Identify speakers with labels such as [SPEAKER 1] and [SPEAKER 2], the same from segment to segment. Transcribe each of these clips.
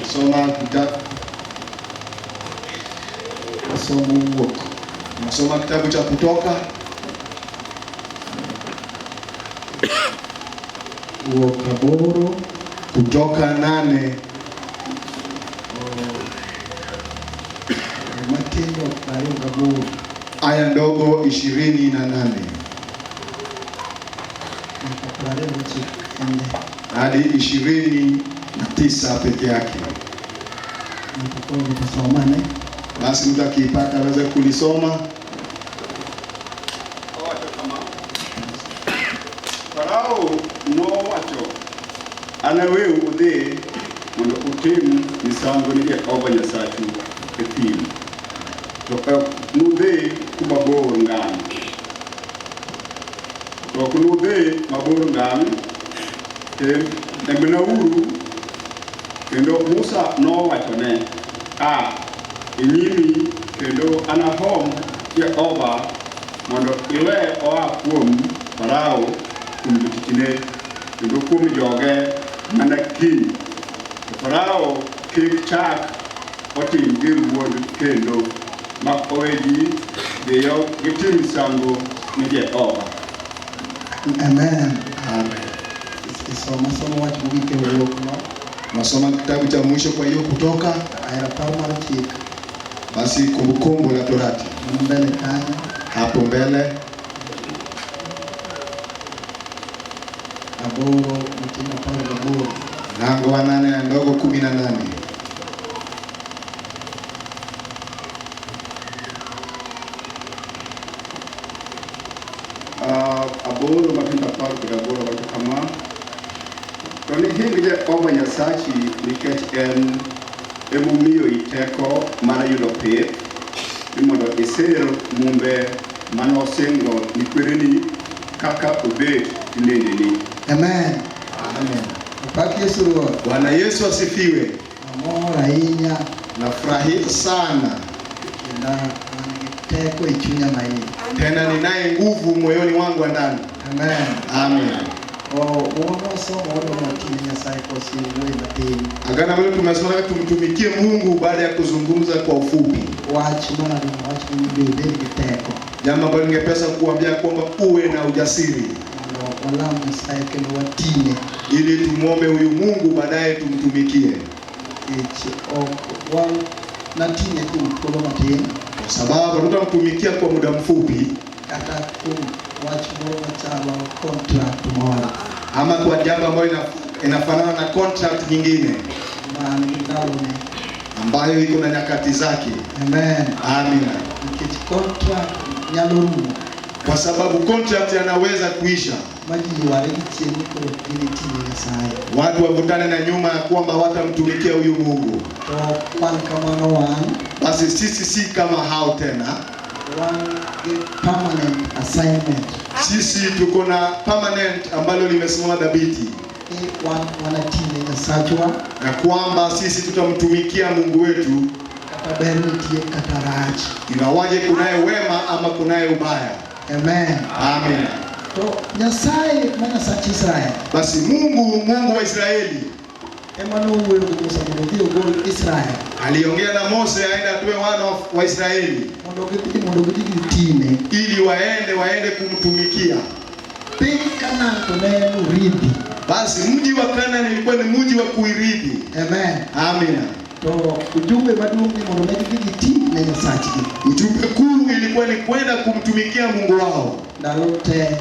[SPEAKER 1] Soma kitabu,
[SPEAKER 2] Wasomo Wuok.
[SPEAKER 1] Nasoma kitabu cha Kutoka.
[SPEAKER 2] Wuok 8.
[SPEAKER 1] Kutoka 8.
[SPEAKER 2] Matindo 28.
[SPEAKER 1] Aya ndogo 28.
[SPEAKER 2] Nyaka 29 kende.
[SPEAKER 1] Hadi 29 peke yake.
[SPEAKER 2] Nyaka koro tusomane.
[SPEAKER 1] Basi mtu akiipata aweze kulisoma.
[SPEAKER 3] Owacho kama, Farao nowacho, "Anaweu udhi mondo utim misango ni Jehova Nyasachu e thim. To ok nudhi kuma bor ngang'. To ok nudhi mabor ngang', tembnauru." Kendo Musa nowachone, "A e nyimi kendo anahom Jehova mondo iwe oa kuom Farao, kuom jotichne kendo kuom joge mana kiny. To Farao kik chak otim gir wuond kendo mak owe ji dhiyo gitim misango ni Jehova."
[SPEAKER 2] Amen.
[SPEAKER 1] Amen.
[SPEAKER 2] Isoma somo wach mogik e Wuok no.
[SPEAKER 1] Nasoma kitabu cha mwisho kwa hiyo Kutoka,
[SPEAKER 2] Aya rapar mar chik.
[SPEAKER 1] Basi Kumbukumbu la Torati.
[SPEAKER 2] Man mbele kanyo.
[SPEAKER 1] Hapo mbele.
[SPEAKER 2] 8 matindo 18.
[SPEAKER 1] Mlango wa 8 na ndogo 18.
[SPEAKER 3] 8 matindo 18 wacho kama, "To nihing Jehova Nyasachi nikech en emomiyoi teko mar yudo pith ni mondo isir mumbe manosingo ni kwereni kaka obet tinendeni."
[SPEAKER 2] Amen.
[SPEAKER 1] Amen.
[SPEAKER 2] Opak Yesu Ruoth.
[SPEAKER 1] Bwana Yesu asifiwe.
[SPEAKER 2] Amor ahinya.
[SPEAKER 1] Nafurahia sana.
[SPEAKER 2] Kendo an gi teko e chunya maiye.
[SPEAKER 1] Tena ninaye nguvu moyoni wangu wa ndani.
[SPEAKER 2] Amen.
[SPEAKER 1] Amen.
[SPEAKER 2] Muma mwasomo wadwa watine Nyasaye kosewuoyo matin.
[SPEAKER 1] Agano ambalo tumesoma, tumtumikie Mungu baada ya kuzungumza kwa ufupi.
[SPEAKER 2] Wach mana wach ni bed gi teko.
[SPEAKER 1] Jambo ambalo ningepesa kuambia kwamba uwe na ujasiri
[SPEAKER 2] Mondo walam Nyasaye kendo watine.
[SPEAKER 1] Ili tumwombe huyu Mungu baadaye tumtumikie.
[SPEAKER 2] Nikech ok wan natine kuom thuolo matin.
[SPEAKER 1] Kwa sababu tutamtumikia kwa muda mfupi.
[SPEAKER 2] Kata kuom wach moro machalo contract moro.
[SPEAKER 1] Ama kwa jambo ambalo inafanana na contract nyingine.
[SPEAKER 2] Man gi ndalone.
[SPEAKER 1] Ambayo iko na nyakati zake.
[SPEAKER 2] Amen.
[SPEAKER 1] Amina.
[SPEAKER 2] Nikech contract nyalo rumo.
[SPEAKER 1] Kwa sababu contract yanaweza kuisha.
[SPEAKER 2] Ma ji yware gi chien ni koro ok ginitine Nyasaye.
[SPEAKER 1] Watu wavutane na nyuma ya kwamba watamtumikia huyu Mungu.
[SPEAKER 2] To ok wan kamano wan.
[SPEAKER 1] Basi sisi si kama hao tena.
[SPEAKER 2] Wan gi permanent assignment.
[SPEAKER 1] Sisi tuko na permanent ambalo limesimama dhabiti.
[SPEAKER 2] Ni wan wanatine Nyasachwa.
[SPEAKER 1] Na kwamba sisi tutamtumikia Mungu wetu.
[SPEAKER 2] Kata ber nitie kata rach.
[SPEAKER 1] Ingawaje kunaye wema ama kunaye ubaya.
[SPEAKER 2] Amen.
[SPEAKER 1] Amen.
[SPEAKER 2] To Nyasaye ma Nyasach Israel.
[SPEAKER 1] Basi Mungu, Mungu wa Israeli,
[SPEAKER 2] Ema nowuoyo gi Musa mondo odhi ogol Israel.
[SPEAKER 1] Aliongea na Mose aende atoe wana wa Israeli.
[SPEAKER 2] Mondo gidhi gitine.
[SPEAKER 1] Ili waende kumtumikia.
[SPEAKER 2] Piny Kanaan to ne en urithi.
[SPEAKER 1] Basi mji wa Kanaan ilikuwa ni mji wa kuirithi.
[SPEAKER 2] Amen.
[SPEAKER 1] Amina.
[SPEAKER 2] To ujumbe maduong' ni mondo ne gidhi giti ne Nyasachgi.
[SPEAKER 1] Ujumbe kuu ilikuwa ni kwenda kumtumikia Mungu wao.
[SPEAKER 2] Ndalo te.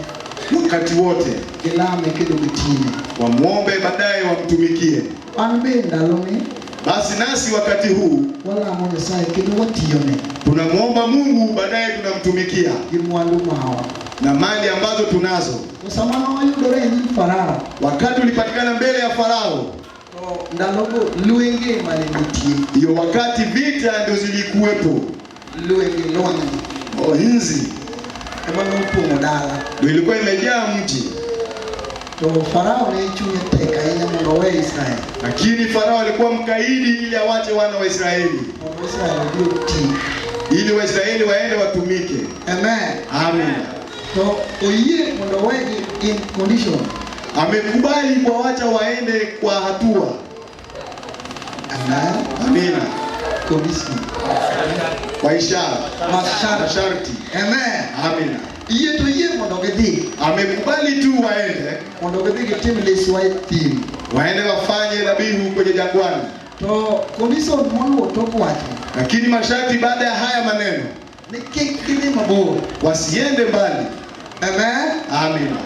[SPEAKER 1] Wakati wote.
[SPEAKER 2] Gilame kendo gitine.
[SPEAKER 1] Wamuombe baadaye wamtumikie.
[SPEAKER 2] Wan be ndaloni.
[SPEAKER 1] Basi nasi wakati huu
[SPEAKER 2] walamo Nyasaye kendo watiyone.
[SPEAKER 1] Tunamuomba Mungu baadaye tunamtumikia.
[SPEAKER 2] Gi mwandu mawa.
[SPEAKER 1] Na mali ambazo tunazo.
[SPEAKER 2] To sama noyudore e nyim Farao.
[SPEAKER 1] Wakati ulipatikana mbele ya Farao.
[SPEAKER 2] To ndalogo lwenge mane nitie.
[SPEAKER 1] Hiyo wakati vita ndio zilikuwepo.
[SPEAKER 2] Lwenge lwang'ni.
[SPEAKER 1] Oh, nzi.
[SPEAKER 2] Ema nopong'o dala.
[SPEAKER 1] Ndio ilikuwa imejaa mji.
[SPEAKER 2] To Farao ne chunye tek ahinya mondo owe Israel.
[SPEAKER 1] Lakini Farao alikuwa mkaidi ili awache wana wa Israeli.
[SPEAKER 2] Mondo Israel odhi oti.
[SPEAKER 1] Ili Waisraeli waende watumike.
[SPEAKER 2] Amen.
[SPEAKER 1] Amen.
[SPEAKER 2] To oyie mondo owegi in condition.
[SPEAKER 1] Amekubali kuwawacha waende kwa hatua.
[SPEAKER 2] Amen.
[SPEAKER 1] Amina.
[SPEAKER 2] Condition.
[SPEAKER 1] Kwa ishara,
[SPEAKER 2] Masharti.
[SPEAKER 1] masharti.
[SPEAKER 2] Amen.
[SPEAKER 1] Amina.
[SPEAKER 2] Yie to yie mondo gidhi.
[SPEAKER 1] Amekubali tu waende,
[SPEAKER 2] Mondo gidhi gitim liswa e thim.
[SPEAKER 1] waende wafanye dhabihu kwenye jangwani,
[SPEAKER 2] To condition moluwo tok wacho
[SPEAKER 1] lakini masharti baada ya haya maneno,
[SPEAKER 2] ni kik gidhi mabor.
[SPEAKER 1] wasiende mbali.
[SPEAKER 2] Amen.
[SPEAKER 1] Amina.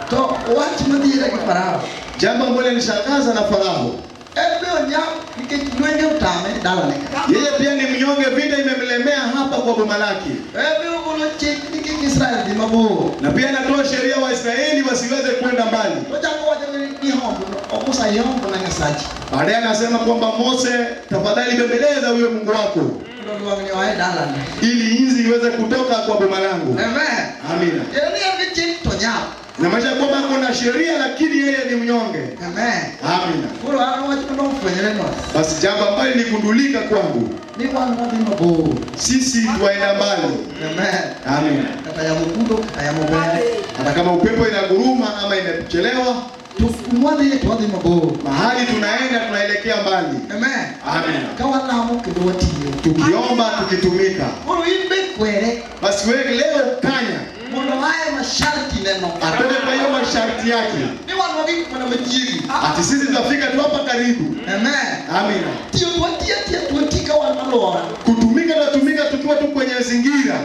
[SPEAKER 2] To wach madhiera gi Farao.
[SPEAKER 1] Jambo ambalo lilishangaza na Farao,
[SPEAKER 2] En be onyap nikech lwenje otame dalane ka.
[SPEAKER 1] yeye pia ni mnyonge, vita imemlemea hapa kwa boma lake,
[SPEAKER 2] En be ogolo chik ni kik Israel dhi mabor.
[SPEAKER 1] na pia anatoa sheria Waisraeli wasiweze kwenda mbali.
[SPEAKER 2] To chako wacho ni ihombo, Musa ihombo na Nyasachi.
[SPEAKER 1] Baadaye anasema kwamba Mose, tafadhali bembeleza huyo Mungu wako
[SPEAKER 2] Mondo lwang'ni oa e dalane.
[SPEAKER 1] ili inzi iweze kutoka kwa boma langu.
[SPEAKER 2] Amen.
[SPEAKER 1] Amina.
[SPEAKER 2] En ni en gi chik to nyap.
[SPEAKER 1] Inamaanisha kwamba kuna sheria lakini yeye ni mnyonge.
[SPEAKER 2] Amen.
[SPEAKER 1] Amina.
[SPEAKER 2] Koro an wach manofwenyore no
[SPEAKER 1] Basi jambo ambalo liligundulika kwangu,
[SPEAKER 2] ni wan wadhi mabor.
[SPEAKER 1] sisi twaenda mbali.
[SPEAKER 2] Amen.
[SPEAKER 1] Amina.
[SPEAKER 2] Kata yamo kudho, kata yamo ber.
[SPEAKER 1] Hata kama upepo inaguruma ama imechelewa,
[SPEAKER 2] To kumwadhiye to wadhi mabor.
[SPEAKER 1] mahali tunaenda tunaelekea mbali.
[SPEAKER 2] Amen.
[SPEAKER 1] Amina.
[SPEAKER 2] Ka walamo kendo watiyo.
[SPEAKER 1] Tukiomba tukitumika.
[SPEAKER 2] Koro in be kwere
[SPEAKER 1] Basi wewe leo kanya
[SPEAKER 2] mondo aye masharti neno.
[SPEAKER 1] atoke kwa hiyo masharti yake,
[SPEAKER 2] Ni wan wagik mana machiegni.
[SPEAKER 1] ati sisi tutafika tu hapa karibu.
[SPEAKER 2] Amen.
[SPEAKER 1] Amina.
[SPEAKER 2] Tiyo to watiyo atiya to wati ka wan alwora.
[SPEAKER 1] Kutumika tunatumika tukiwa tu kwenye zingira.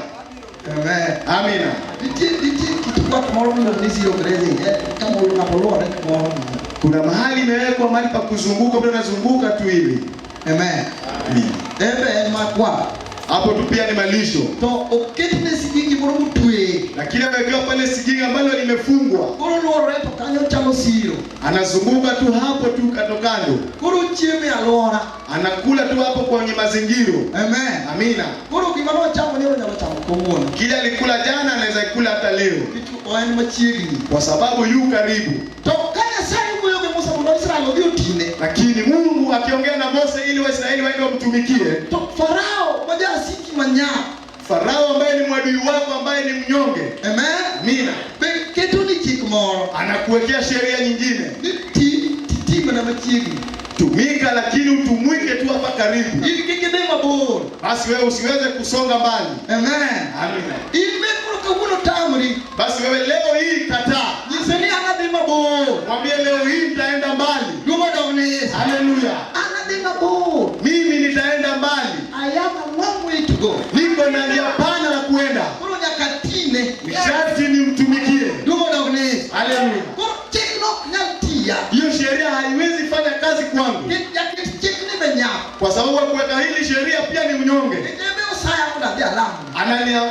[SPEAKER 2] Amen.
[SPEAKER 1] Amina.
[SPEAKER 2] Nitie kit kwath moro miluongo ni zero grazing. Kama ng'ato luore kamoro.
[SPEAKER 1] Kuna mahali imewekwa mahali pa kuzunguka, mtu anazunguka tu hivi.
[SPEAKER 2] Amen.
[SPEAKER 1] Amina.
[SPEAKER 2] En be en mar kwath.
[SPEAKER 1] Hapo tu pia ni malisho,
[SPEAKER 2] To oketne sigingi moro motwe.
[SPEAKER 1] lakini amewekewa pale sigingi ambalo limefungwa,
[SPEAKER 2] Koro luorore to kanyo chalo siro.
[SPEAKER 1] anazunguka tu hapo tu kando kando,
[SPEAKER 2] Koro chiemo e alwora.
[SPEAKER 1] anakula tu hapo kwenye mazingiro.
[SPEAKER 2] Amen.
[SPEAKER 1] Amina.
[SPEAKER 2] Koro gima nochamo nyoro nyalo chamo kawuono.
[SPEAKER 1] Kile alikula jana anaweza kula hata leo,
[SPEAKER 2] Nikech en machiegni.
[SPEAKER 1] kwa sababu yu karibu.
[SPEAKER 2] To ka Nyasaye wuoyo gi Musa mondo Israel odhi otine,
[SPEAKER 1] Lakini Mungu akiongea na Mose ili Waisraeli waende wamtumikie,
[SPEAKER 2] to Farao ma jasiki manyap,
[SPEAKER 1] Farao ambaye ni mwadui wako, ambaye ni mnyonge,
[SPEAKER 2] amen,
[SPEAKER 1] amina,
[SPEAKER 2] be ketoni chik moro
[SPEAKER 1] anakuwekea sheria nyingine,
[SPEAKER 2] ni ti ti mana machiegni.
[SPEAKER 1] tumika lakini utumwike tu hapa karibu,
[SPEAKER 2] In kik idhi mabor.
[SPEAKER 1] basi wewe usiweze kusonga mbali.
[SPEAKER 2] Amen.
[SPEAKER 1] Amina.
[SPEAKER 2] In be koro kawuono tamri,
[SPEAKER 1] Basi wewe leo hii kataa,
[SPEAKER 2] nyise ni an adhi mabor.
[SPEAKER 1] mwambie leo hii nitaenda mbali.
[SPEAKER 2] Duong' odog ne Yesu.
[SPEAKER 1] Haleluya,
[SPEAKER 2] An adhi mabor.
[SPEAKER 1] mimi nitaenda mbali,
[SPEAKER 2] I have a long way to go.
[SPEAKER 1] niko na njia pana la kuenda,
[SPEAKER 2] Koro nyaka tine.
[SPEAKER 1] ni sharti nimtumikie.
[SPEAKER 2] Duong' odog ne Yesu.
[SPEAKER 1] Haleluya.
[SPEAKER 2] Koro chikno ok nyal tiya.
[SPEAKER 1] Hiyo sheria haiwezi fanya kazi kwangu,
[SPEAKER 2] Nikech chikni be nyap.
[SPEAKER 1] kwa sababu wa kuweka hili sheria pia ni mnyonge.
[SPEAKER 2] Nikech en be osaya mondo adhi alam.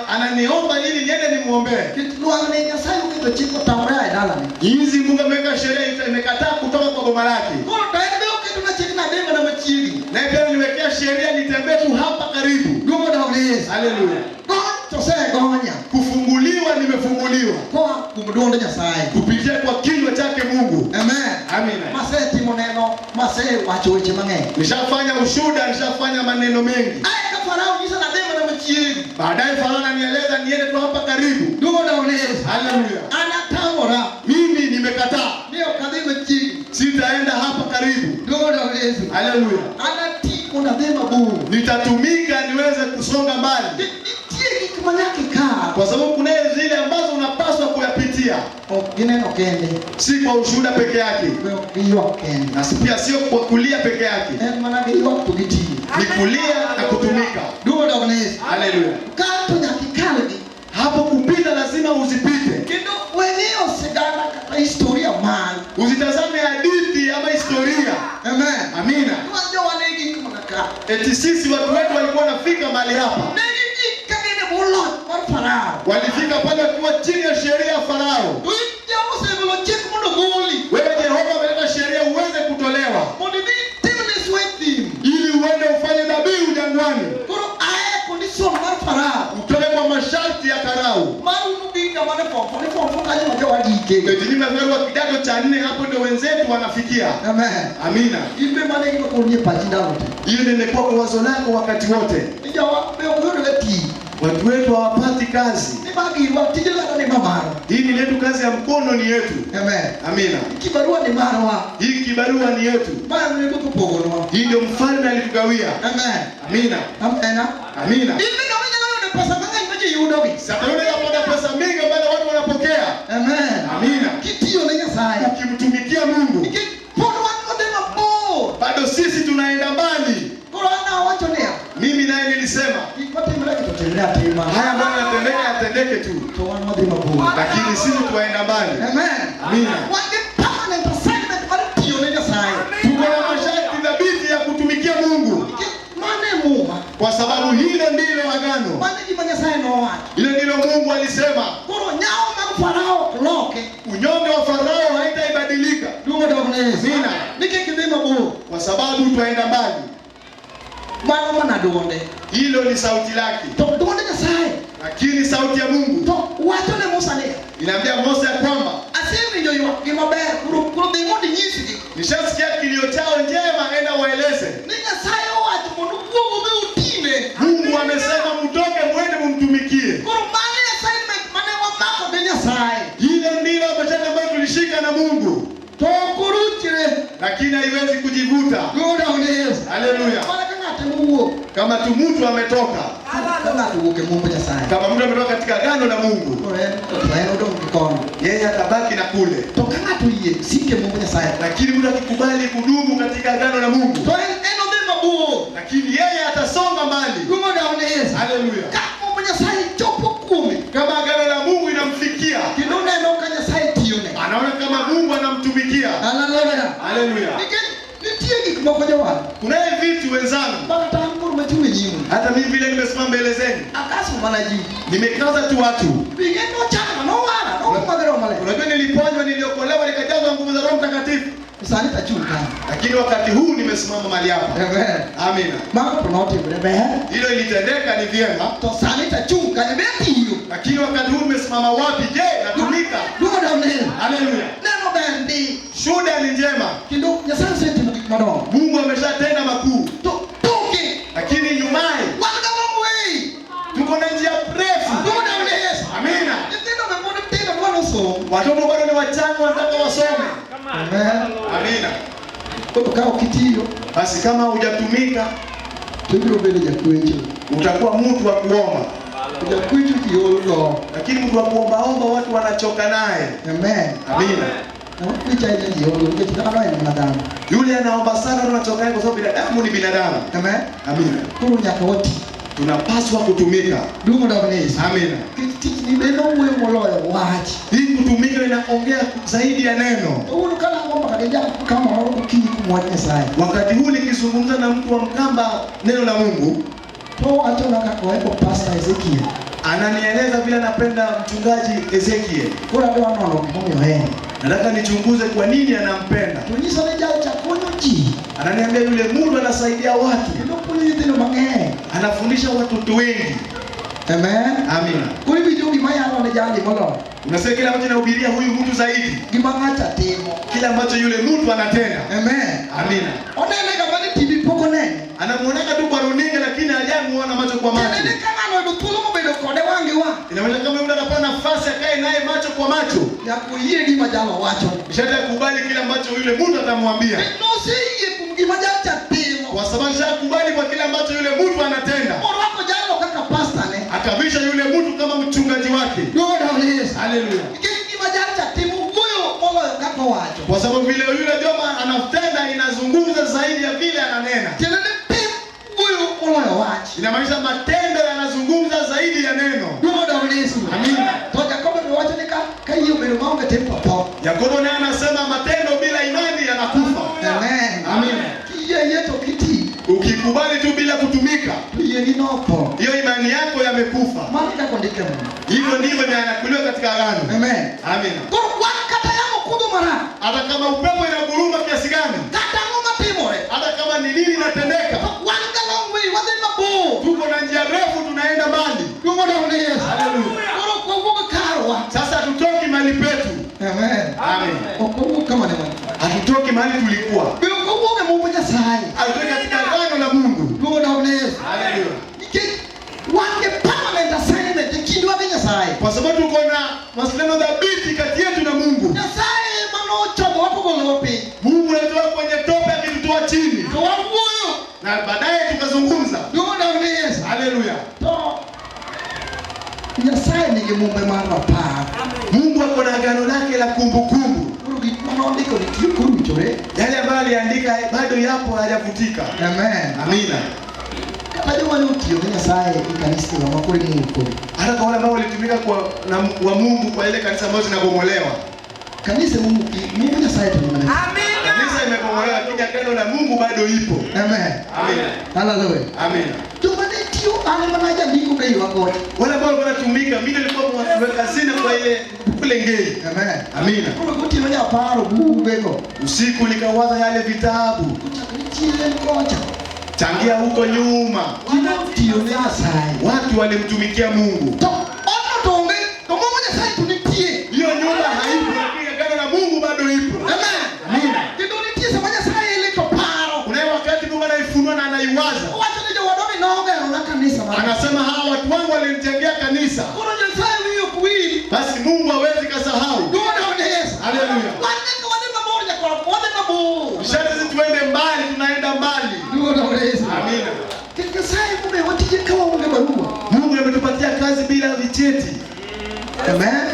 [SPEAKER 1] Ananiomba ili niende nimwombee.
[SPEAKER 2] Nikech lwang'ni Nyasaye oketo chik otamre a e dalane.
[SPEAKER 1] Jinsi Mungu ameweka sheria imekataa kutoka kwa boma lake,
[SPEAKER 2] Koro to en be oketona chik ni adhi mana machiegni.
[SPEAKER 1] naye pia niwekea sheria nitembee tu hapa karibu.
[SPEAKER 2] Duong' odog ne Yesu.
[SPEAKER 1] Haleluya.
[SPEAKER 2] Gony to osegonya.
[SPEAKER 1] Kufunguliwa nimefunguliwa
[SPEAKER 2] Koa kuom duond Nyasaye.
[SPEAKER 1] kupitia kwa kinywa chake Mungu.
[SPEAKER 2] Amen.
[SPEAKER 1] Amina.
[SPEAKER 2] Masetimo neno, masewacho weche mang'eny.
[SPEAKER 1] Nishafanya ushuda, nishafanya maneno mengi.
[SPEAKER 2] Ae ka Farao nyisa ni adhi mana machiegni.
[SPEAKER 1] Baadaye Farao ananieleza niende tu hapa karibu.
[SPEAKER 2] Duong' odog ne Yesu.
[SPEAKER 1] Haleluya.
[SPEAKER 2] An atamora
[SPEAKER 1] Mimi nimekataa,
[SPEAKER 2] ni ok adhi machiegni.
[SPEAKER 1] sitaenda hapa karibu.
[SPEAKER 2] Duong' odog ne Yesu.
[SPEAKER 1] Haleluya.
[SPEAKER 2] Anati mondo adhi mabor.
[SPEAKER 1] Nitatumika niweze kusonga mbali,
[SPEAKER 2] Nitie gik ma nyaka ikal.
[SPEAKER 1] kwa sababu kunaye zile ambazo unapaswa kuyapitia,
[SPEAKER 2] Ok gineno kende,
[SPEAKER 1] si kwa ushuhuda peke yake,
[SPEAKER 2] be ok giywak kende.
[SPEAKER 1] na pia sio kwa kulia peke yake,
[SPEAKER 2] En mana giywak to gitiyo.
[SPEAKER 1] ni kulia na kutumika.
[SPEAKER 2] Duong' odog ne Yesu.
[SPEAKER 1] Haleluya.
[SPEAKER 2] Kal to nyaka ikalgi.
[SPEAKER 1] Hapo kupita lazima uzipite,
[SPEAKER 2] Kendo weng'iyo sigana kata historia mar.
[SPEAKER 1] usitazame hadithi ama historia.
[SPEAKER 2] Amen.
[SPEAKER 1] Amina.
[SPEAKER 2] Wan jowa ne gik mana ka.
[SPEAKER 1] Eti sisi watu wetu walikuwa wanafika mahali hapa,
[SPEAKER 2] Ne gigik ka gin e bwo loch mar Farao.
[SPEAKER 1] walifika pale wakiwa chini ya sheria ya Farao.
[SPEAKER 2] To in Jehova osegolo chik mondo goli.
[SPEAKER 1] Wewe Jehova ameleta sheria uweze kutolewa,
[SPEAKER 2] Mondo idhi itim liswa e thim.
[SPEAKER 1] ili uende ufanye dhabihu jangwani,
[SPEAKER 2] Koro ae condition mar Farao.
[SPEAKER 1] utoke kwa masharti ya Farao.
[SPEAKER 2] Mar un ugik kama ne form four, ne form four kanyo ma jowa gike.
[SPEAKER 1] Eti nimefika kidato cha nne, hapo ndio wenzetu wanafikia.
[SPEAKER 2] Amen.
[SPEAKER 1] Amina.
[SPEAKER 2] In be mano e gima koro nie pachi ndalo te.
[SPEAKER 1] Hiyo ndio imekuwa kwa wazo lako wakati wote.
[SPEAKER 2] Ni jowa be ok oyudore tich.
[SPEAKER 1] Watu wetu hawapati kazi.
[SPEAKER 2] Ni magirwa tij lwedo ni mamarwa.
[SPEAKER 1] Hii ni letu, kazi ya mkono ni yetu.
[SPEAKER 2] Amen.
[SPEAKER 1] Amina.
[SPEAKER 2] Kibarua ni marwa.
[SPEAKER 1] Hii kibarua ni yetu.
[SPEAKER 2] Ma ruodh opogonwa.
[SPEAKER 1] Hii ndio mfalme alitugawia.
[SPEAKER 2] Amen.
[SPEAKER 1] Amina.
[SPEAKER 2] Amen.
[SPEAKER 1] Amina.
[SPEAKER 2] In bende inyalo yudo pesa mang'eny ma ji yudogi.
[SPEAKER 1] Sasa yule anapata pesa mingi ambazo watu wanapokea.
[SPEAKER 2] Amen.
[SPEAKER 1] Amina.
[SPEAKER 2] Kitiyo ne Nyasaye.
[SPEAKER 1] Ukimtumikia Mungu,
[SPEAKER 2] Nikech pod wan wadhi mabor.
[SPEAKER 1] bado sisi tunaenda mbali.
[SPEAKER 2] Koro an awacho niya,
[SPEAKER 1] Mimi naye nilisema
[SPEAKER 2] gik matimre gi to timre atima.
[SPEAKER 1] haya ambayo yanatendeka yatendeke tu,
[SPEAKER 2] To wan wadhi mabor.
[SPEAKER 1] lakini sisi tuwaenda mbali.
[SPEAKER 2] Amen.
[SPEAKER 1] Amina.
[SPEAKER 2] Wan gi permanent assignment mar tiyo ne Nyasaye.
[SPEAKER 1] Tuko na masharti thabiti ya kutumikia Mungu,
[SPEAKER 2] Nikech mano e muma.
[SPEAKER 1] kwa sababu hilo ndilo agano,
[SPEAKER 2] Mano e gima Nyasaye nowacho.
[SPEAKER 1] hilo ndilo Mungu alisema.
[SPEAKER 2] Koro nyawo mag Farao ok loke.
[SPEAKER 1] Unyonge wa Farao haitaibadilika.
[SPEAKER 2] Duong' odog ne Yesu.
[SPEAKER 1] Amina.
[SPEAKER 2] Nikech gidhi mabor.
[SPEAKER 1] Kwa sababu twaenda mbali.
[SPEAKER 2] Mano mana duonde.
[SPEAKER 1] Hilo ni sauti lake,
[SPEAKER 2] To duond Nyasaye
[SPEAKER 1] lakini sauti ya Mungu
[SPEAKER 2] to wacho ne Musa niya,
[SPEAKER 1] inaambia Mose ya kwamba
[SPEAKER 2] asewinjo ywakgi maber, koro dhi mondo inyisgi
[SPEAKER 1] nishasikia kilio chao njema, enda waeleze.
[SPEAKER 2] ni Nyasaye owacho mondo uwuog udhi utine.
[SPEAKER 1] Mungu amesema mtoke mwende mumtumikie.
[SPEAKER 2] Koro mano e assignment mane wamako gi Nyasaye.
[SPEAKER 1] Hilo ndilo masharti ambayo tulishika na Mungu,
[SPEAKER 2] To ok oruchre.
[SPEAKER 1] lakini haiwezi kujivuta.
[SPEAKER 2] Duong' odog ne Yesu.
[SPEAKER 1] Haleluya!
[SPEAKER 2] Mana ka ng'ato mowuok,
[SPEAKER 1] Kama tu mtu ametoka,
[SPEAKER 2] ka ng'ato owuok e mumb Nyasaye.
[SPEAKER 1] kama mtu ametoka katika agano la Mungu,
[SPEAKER 2] Koro en to en odong' gi kono.
[SPEAKER 1] yeye atabaki na kule.
[SPEAKER 2] To ka ng'ato oyie siko e mumb Nyasaye,
[SPEAKER 1] Lakini mtu akikubali kudumu katika agano la Mungu,
[SPEAKER 2] to en odhi mabor.
[SPEAKER 1] lakini yeye atasonga mbali.
[SPEAKER 2] Duong' odog ne Yesu.
[SPEAKER 1] Haleluya!
[SPEAKER 2] Ka mumb Nyasaye chopo kuome,
[SPEAKER 1] Kama agano la Mungu inamfikia,
[SPEAKER 2] kendo oneno ka Nyasaye tiyone.
[SPEAKER 1] anaona kama Mungu anamtumikia.
[SPEAKER 2] Haleluya.
[SPEAKER 1] Haleluya!
[SPEAKER 2] Nikech nitie gik moko jowar
[SPEAKER 1] Kunaye vitu wenzangu,
[SPEAKER 2] ma kata an koro machung' e nyimu
[SPEAKER 1] hata mimi vile nimesimama mbele zenu,
[SPEAKER 2] akaso mana ji.
[SPEAKER 1] nimekaza tu watu.
[SPEAKER 2] Bing'e nochanga, nowara, nopuma gi Roho Maler.
[SPEAKER 1] Unajua, niliponywa, niliokolewa, nikajazwa nguvu za Roho Mtakatifu,
[SPEAKER 2] Sani to achung' ka.
[SPEAKER 1] lakini wakati huu nimesimama mahali hapa.
[SPEAKER 2] Amen.
[SPEAKER 1] Amina.
[SPEAKER 2] Mago to notimre ber.
[SPEAKER 1] Hilo ilitendeka ni vyema,
[SPEAKER 2] To sani to achung' kanyo be atiyo.
[SPEAKER 1] lakini wakati huu nimesimama wapi? Je, natumika?
[SPEAKER 2] Duong' odog ne Yesu.
[SPEAKER 1] Haleluya!
[SPEAKER 2] Neno ber ndi.
[SPEAKER 1] Shuhuda ni njema,
[SPEAKER 2] Kendo Nyasaye osetimo gik madongo.
[SPEAKER 1] Mungu ameshatenda makuu,
[SPEAKER 2] To toke
[SPEAKER 1] lakini nyumaye
[SPEAKER 2] wan ga long way.
[SPEAKER 1] tuko na njia refu.
[SPEAKER 2] Duong' odog ne Yesu.
[SPEAKER 1] Amina.
[SPEAKER 2] Nyithindo be pod tindo dwa nosom.
[SPEAKER 1] Watoto bado ni wachanga, wanataka wasome.
[SPEAKER 2] Amen.
[SPEAKER 1] Amina.
[SPEAKER 2] Koro ka ok itiyo
[SPEAKER 1] Basi kama hujatumika
[SPEAKER 2] to ibiro bedo jakwecho.
[SPEAKER 1] utakuwa mtu wa kuomba,
[SPEAKER 2] To jakwecho ji ol go.
[SPEAKER 1] lakini mtu wa kuombaomba watu wanachoka naye.
[SPEAKER 2] Amen.
[SPEAKER 1] Amina.
[SPEAKER 2] Ng'ama kwecho ahinya ji ol go nikech dhano en mana dhano.
[SPEAKER 1] Yule anaomba sana watu wanachoka naye kwa sababu binadamu ni binadamu.
[SPEAKER 2] Amen.
[SPEAKER 1] Amina.
[SPEAKER 2] Koro nyaka wati.
[SPEAKER 1] Tunapaswa kutumika.
[SPEAKER 2] Duong' odog ne Yesu.
[SPEAKER 1] Amina.
[SPEAKER 2] Nikech tijni be nowuoyo moloyo wach.
[SPEAKER 1] Hii kutumika inaongea zaidi ya neno.
[SPEAKER 2] Kawuono kalango mbaka gi jakama moro gokinyi kuom wach Nyasaye.
[SPEAKER 1] Wakati huu nikizungumza na mtu wa Mkamba neno la Mungu,
[SPEAKER 2] To owachona kaka ohero Pastor Ezekiel.
[SPEAKER 1] ananieleza vile anapenda mchungaji Ezekiel.
[SPEAKER 2] Koro adwa nono gimomiyo ohere.
[SPEAKER 1] Nataka nichunguze kwa nini anampenda.
[SPEAKER 2] To nyisa ni jalcha konyo ji
[SPEAKER 1] Ananiambia yule mtu anasaidia watu,
[SPEAKER 2] kendo puonjo nyithindo mang'eny.
[SPEAKER 1] anafundisha watoto wengi.
[SPEAKER 2] Amen.
[SPEAKER 1] Amina.
[SPEAKER 2] Koro iwinjo gima yalo ne jali moloyo.
[SPEAKER 1] Unasikia kile ambacho nahubiria huyu mtu zaidi,
[SPEAKER 2] Gima ng'acha timo.
[SPEAKER 1] kile ambacho yule mtu anatenda.
[SPEAKER 2] Amen.
[SPEAKER 1] Amina.
[SPEAKER 2] Onene ga mana TV pok onene.
[SPEAKER 1] Anamuonaka tu kwa runinga, lakini hajamuona macho kwa
[SPEAKER 2] Tiende
[SPEAKER 1] macho.
[SPEAKER 2] ni ka ng'ano oyudo thuolo mobedo kode wang' gi wang'.
[SPEAKER 1] Inamaanisha kama yule anapata nafasi akae naye macho kwa macho,
[SPEAKER 2] Nyaka oyie gima jalo wacho.
[SPEAKER 1] nishati akubali kile ambacho yule mtu atamwambia,
[SPEAKER 2] Noseyie kuom gima jalcha timo.
[SPEAKER 1] kwa sababu shakubali kwa kile ambacho yule mtu anatenda.
[SPEAKER 2] Orwako jalo kaka pasta ne.
[SPEAKER 1] Akavisha yule mtu kama mchungaji wake.
[SPEAKER 2] Duong' odog ne Yesu.
[SPEAKER 1] Haleluya.
[SPEAKER 2] Nikech gima jalcha timo wuoyo moloyo kaka owacho.
[SPEAKER 1] Kwa sababu vile yule joma anatenda inazungumza zaidi ya vile ananena.
[SPEAKER 2] Tiende ni tim wuoyo moloyo wach.
[SPEAKER 1] Inamaanisha matendo yanazungumza zaidi ya neno.
[SPEAKER 2] Duong' odog ne Yesu.
[SPEAKER 1] Amina.
[SPEAKER 2] To Jakobo be wacho ni ka yie obedo maonge tim to tho.
[SPEAKER 1] Yakobo naye anasema matendo bila imani yanakufa.
[SPEAKER 2] Amen.
[SPEAKER 1] Amina.
[SPEAKER 2] Kiyie yie to kiti
[SPEAKER 1] Ukikubali tu bila kutumika,
[SPEAKER 2] to yieni notho.
[SPEAKER 1] hiyo imani yako yamekufa.
[SPEAKER 2] Mano e kaka ondike e Muma.
[SPEAKER 1] Hivyo ndivyo inanukuliwa katika agano.
[SPEAKER 2] Amen.
[SPEAKER 1] Amina.
[SPEAKER 2] Koro wan kata yamo kudho marach,
[SPEAKER 1] Hata kama upepo inaguruma kiasi gani,
[SPEAKER 2] kata ang'o matimore,
[SPEAKER 1] hata kama ni nini inatendeka,
[SPEAKER 2] to wan ga long way, wadhi mabor.
[SPEAKER 1] tuko na njia refu, tunaenda mbali.
[SPEAKER 2] Duong' odog ne Yesu.
[SPEAKER 1] Haleluya.
[SPEAKER 2] Koro ok wawuog karwa.
[SPEAKER 1] Sasa hatutoki mahali petu.
[SPEAKER 2] Amen.
[SPEAKER 1] Amen.
[SPEAKER 2] Ok wawuog kama ne wantie.
[SPEAKER 1] Hatutoki mahali tulikuwa,
[SPEAKER 2] Be ok wawuog e mumb Nyasaye.
[SPEAKER 1] hatutoki katika agano la Mungu.
[SPEAKER 2] Duong' odog ne Yesu.
[SPEAKER 1] Haleluya.
[SPEAKER 2] Nikech wan gi permanent
[SPEAKER 1] Akazungumza.
[SPEAKER 2] Duong' dog ne Yesu.
[SPEAKER 1] Haleluya.
[SPEAKER 2] To Nyasaye nigi mumbe mar rapar.
[SPEAKER 1] Mungu ako na agano lake la kumbukumbu.
[SPEAKER 2] Koro gik manondiko ni tiyo koruchore.
[SPEAKER 1] Yale ambayo aliandika bado yapo, hayajafutika.
[SPEAKER 2] Amen.
[SPEAKER 1] Amina.
[SPEAKER 2] Kata joma ne otiyo gi Nyasaye e kanisniwa ma koro imuko.
[SPEAKER 1] Hata kwa wale ambao walitumika kwa na, wa Mungu kwa ile kanisa ambayo zinabomolewa.
[SPEAKER 2] Kanisa momuki, Mungu Nyasaye to ni mana.
[SPEAKER 1] Kanisa imebomolewa, lakini agano la Mungu bado ipo.
[SPEAKER 2] Amen.
[SPEAKER 1] Amina.
[SPEAKER 2] Hallelujah.
[SPEAKER 1] Amina.
[SPEAKER 2] Joma ne tiyo an mana jandiko ka ywa kocha.
[SPEAKER 1] Wale ambao walikuwa wanatumika, mimi nilikuwa mweka hazina kwa ile kule Ngei.
[SPEAKER 2] Amen.
[SPEAKER 1] Amina.
[SPEAKER 2] Koro gotieno japaro bugego.
[SPEAKER 1] Usiku nikawaza yale vitabu
[SPEAKER 2] Kochakre chien kocha.
[SPEAKER 1] changia huko nyuma,
[SPEAKER 2] Ji notiyo ne Nyasaye.
[SPEAKER 1] watu walimtumikia Mungu.
[SPEAKER 2] To odno to onge, to Mungu Nyasaye to nitie.
[SPEAKER 1] Hiyo nyumba haipo, lakini agano la Mungu bado ipo.
[SPEAKER 2] Amen.
[SPEAKER 1] Amina.
[SPEAKER 2] Kendo nitie sama Nyasaye ile to paro.
[SPEAKER 1] Kunaye wakati Mungu anaifunua na anaiwaza,
[SPEAKER 2] Owacho ni jowadoni nogerona kanisa mar.
[SPEAKER 1] anasema hawa watu wangu walinijengea kanisa.
[SPEAKER 2] Koro Nyasaye wiye ok wil.
[SPEAKER 1] Basi Mungu hawezi kasahau.
[SPEAKER 2] Duong' dog ne Yesu.
[SPEAKER 1] Haleluya.
[SPEAKER 2] Wan nyaka wadhi mabor nyakwar, wadhi mabor.
[SPEAKER 1] Sharti sisi tuende mbali, tunaenda mbali.
[SPEAKER 2] Duong' dog ne Yesu.
[SPEAKER 1] Amina.
[SPEAKER 2] Nikech Nyasaye momiyowa tije ka waonge barua.
[SPEAKER 1] Mungu ametupatia kazi bila vicheti.
[SPEAKER 2] Amen.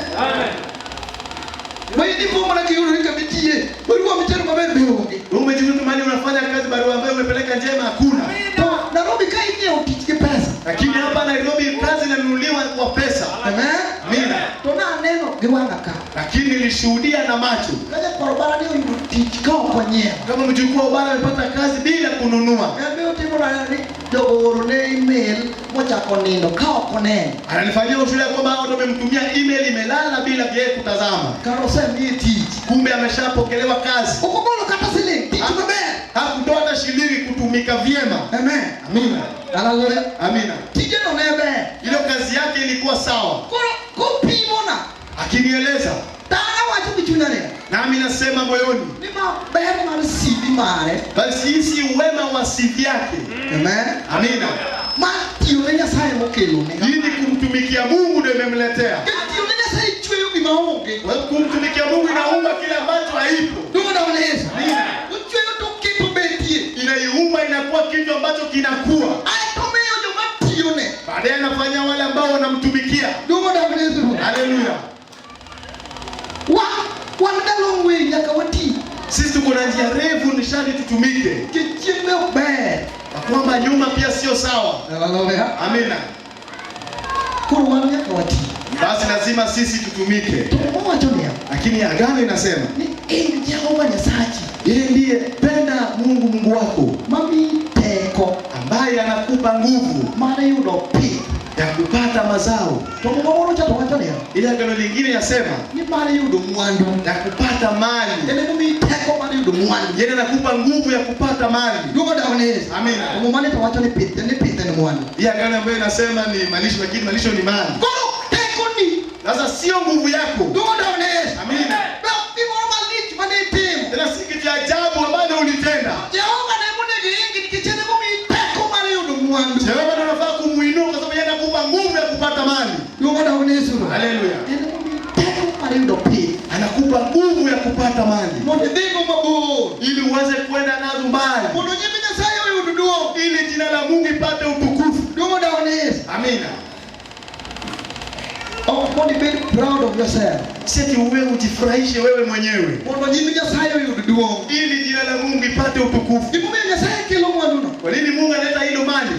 [SPEAKER 2] Ma in ipo mana kiyudo ni kama itiye, barua mitero maber be onge.
[SPEAKER 1] Wewe umejikuta mahali unafanya kazi, barua ambayo umepeleka njema hakuna.
[SPEAKER 2] To Nairobi ka inyiewo tich gi pesa.
[SPEAKER 1] Lakini hapa Nairobi kazi inanunuliwa kwa pesa.
[SPEAKER 2] Amen.
[SPEAKER 1] Amina.
[SPEAKER 2] To naneno gi wang'a ka.
[SPEAKER 1] Lakini nilishuhudia na macho
[SPEAKER 2] Ka jakwar bara ni oyudo tich ka ok onyiewo.
[SPEAKER 1] kama mjukuu wa Obara amepata kazi bila kununua.
[SPEAKER 2] En be otimo nade ni jogo oorone email mochako nindo ka ok oneno.
[SPEAKER 1] Ananifanyia ushuhuda kwamba watu wamemtumia email imelala bila yeye kutazama,
[SPEAKER 2] Kar osemiye tich.
[SPEAKER 1] kumbe ameshapokelewa kazi.
[SPEAKER 2] Ok ogolo kata siling, tich maber.
[SPEAKER 1] Hakutoa hata shilingi kutumika vyema.
[SPEAKER 2] Amen.
[SPEAKER 1] Amina.
[SPEAKER 2] Hallelujah.
[SPEAKER 1] Amina.
[SPEAKER 2] Tijeno ne ber.
[SPEAKER 1] Ile kazi yake ilikuwa sawa.
[SPEAKER 2] Koro kopimona,
[SPEAKER 1] Akinieleza
[SPEAKER 2] to an awacho gi chunya niya,
[SPEAKER 1] nami nasema moyoni,
[SPEAKER 2] ni ma ber mar CV mare.
[SPEAKER 1] basi hii si wema wa CV yake.
[SPEAKER 2] Amen.
[SPEAKER 1] Amina.
[SPEAKER 2] Mar tiyo ne Nyasaye mokelone.
[SPEAKER 1] Hii ni kumtumikia Mungu ndio imemletea.
[SPEAKER 2] Nikech tiyo ne Nyasaye chweyo gima onge.
[SPEAKER 1] Kwa hiyo kumtumikia Mungu inaumba kile ambacho haipo.
[SPEAKER 2] Duong' dog ne Yesu.
[SPEAKER 1] Amina.
[SPEAKER 2] Ochweyo to oketo betie.
[SPEAKER 1] Inaiumba inakuwa kitu ambacho kinakuwa.
[SPEAKER 2] Aeto omiyo joma tiyone.
[SPEAKER 1] Baadaye anafanyia wale ambao wanamtumikia.
[SPEAKER 2] Duong' dog ne Yesu.
[SPEAKER 1] Haleluya.
[SPEAKER 2] Wan wan ga long way nyaka wati.
[SPEAKER 1] Sisi tuko na njia refu, ni sharti tutumike,
[SPEAKER 2] Nikech chien be ok ber.
[SPEAKER 1] na kwamba nyuma pia sio sawa.
[SPEAKER 2] Hallelujah.
[SPEAKER 1] Amina.
[SPEAKER 2] Koro wan nyaka wati.
[SPEAKER 1] Basi lazima sisi tutumike,
[SPEAKER 2] To Muma wacho niya,
[SPEAKER 1] lakini agano inasema
[SPEAKER 2] ni in Jehova Nyasachi
[SPEAKER 1] yeye ndiye penda Mungu Mungu wako
[SPEAKER 2] mamiyi teko
[SPEAKER 1] ambaye anakupa nguvu
[SPEAKER 2] mar yudo pith.
[SPEAKER 1] ya kupata mazao.
[SPEAKER 2] To Muma moro cha to wacho niya,
[SPEAKER 1] Ile agano lingine yasema
[SPEAKER 2] ni mar yudo mwandu.
[SPEAKER 1] ya kupata mali,
[SPEAKER 2] En emomiyi teko mar yudo mwandu.
[SPEAKER 1] yeye anakupa nguvu ya kupata mali.
[SPEAKER 2] Duong' dog ne Yesu.
[SPEAKER 1] Amina.
[SPEAKER 2] To Muma ni to wacho ni pith, ni pith en mwandu.
[SPEAKER 1] Hii agano ambayo inasema ni malisho, lakini malisho ni mali.
[SPEAKER 2] Koro tekoni
[SPEAKER 1] Sasa sio nguvu yako.
[SPEAKER 2] Duong' dog ne Yesu.
[SPEAKER 1] Amina.
[SPEAKER 2] Be ok gimoro malich mane itimo.
[SPEAKER 1] Tena si kitu cha ajabu ambayo ulitenda.
[SPEAKER 2] Jehova ne monego iingi nikech en emomiyi teko mar yudo mwandu.
[SPEAKER 1] Jehova ndiye unafaa kumuinua kwa sababu yeye anakupa nguvu ya kupata mali.
[SPEAKER 2] Duong' dog ne Yesu.
[SPEAKER 1] Haleluya.
[SPEAKER 2] En emomiyi teko mar yudo pith.
[SPEAKER 1] Anakupa nguvu ya kupata mali
[SPEAKER 2] Mondo idhigo mabor.
[SPEAKER 1] ili uweze kwenda nazo mbali,
[SPEAKER 2] Mondo nying Nyasaye oyud duong'.
[SPEAKER 1] ili jina la Mungu ipate utukufu.
[SPEAKER 2] Duong' dog ne Yesu.
[SPEAKER 1] Amina.
[SPEAKER 2] Ok mondo ibed proud of yourself.
[SPEAKER 1] Si ati wewe ujifurahishe wewe mwenyewe,
[SPEAKER 2] Mondo nying Nyasaye oyud duong'.
[SPEAKER 1] ili jina la Mungu ipate utukufu.
[SPEAKER 2] Gimomiyo Nyasaye kelo mwanduno.
[SPEAKER 1] Kwa nini Mungu analeta hilo mali?